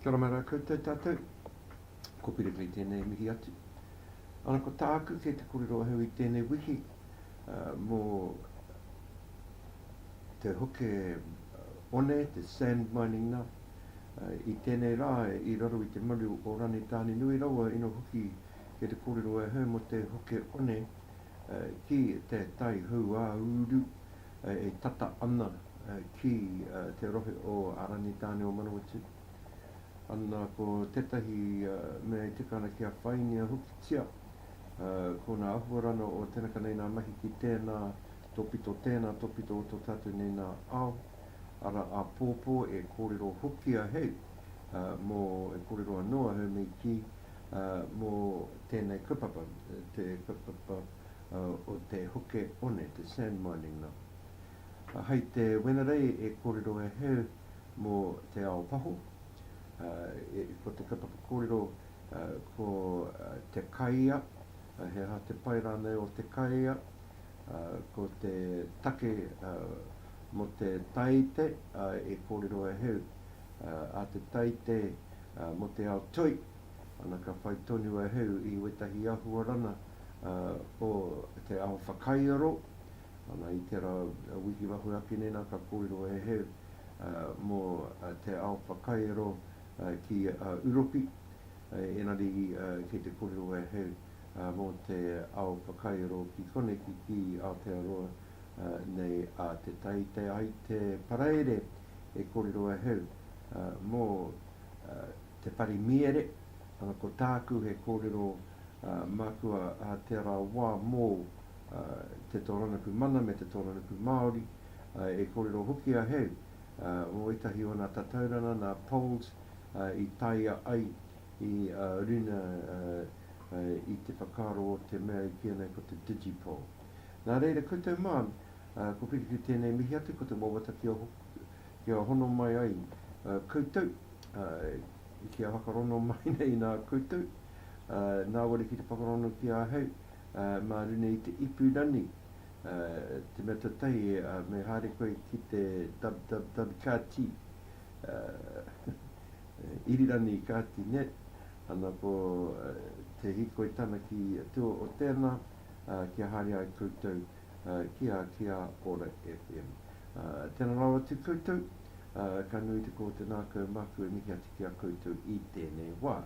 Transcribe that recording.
Kia ora mai rā koutou tātou. Ko Piripiri tēnei mihi atu. Ana ko tāku kei te kōrero ahau i tēnei wiki mō te hoke one, te sand mining nā. I tēnei rā i raro i te maru o Ranitāne nui rawa ino hoki kei te kōrero ahau mō te hoke one ki te tai hauāuru e tata ana ki te rohe o Rangitāne o Manawatu. Ana ko tetahi mea e tika ana kia whainia hokitia ko na ahuarana o tenaka nei na mahi ki tena topito tena topito o to tatou nei na ao, ara apopo e korero hoki ahau mo e korero ano ahau me ki mo tenei kaupapa, te kaupapa o te hoke one, te sand mining na. Hei te Wenerei e korero ahau mō te ao paho, ko te kaupapa kōrero ko te kaia, he aha te pai rānei o te kaia, ko te take mō te taite e kōrero ahau a te taite mō te ao toi, ana ka whai tonu ahau i wētahi ahuarana o te ao whakairo, ana i tērā wiki mahue ake nei nā ka kōrero ahau mō te ao whakairo ki Uropi, engari kei te kōrero ahau mō te ao whakairo ki koneki ki Aotearoa nei a Te Taite ai te Paraire e kōrero ahau mō te whare miere, ana ko tāku he kōrero māku a tērā wā mō te tōrangapū mana me te tōrangapū Māori, E kōrero hoki ahau mō ētahi o nā tatauranga, nā polls i taea ai i runa i te whakaaro o te mea i kīia nei ko te digipoll. Nā reira koutou mā, ko Whiriwhiri tēnei mihi atu, ko te wawata kia hono mai ai koutou, kia whakarono mai nei nā koutou, nāwari ki te whakarono ki ahau, mā runa i te ipurangi. Te mea tuatahi, me haere koe ki te www.kati, irirangi kati net, ana ko te hīkoitana ki tua o tēnā, kia haere ai koutou ki a Kia Ora FM. Tēnā rawa atu koutou, ka nui te kō te nākau māku e mihi atu ki a koutou i tēnei wā.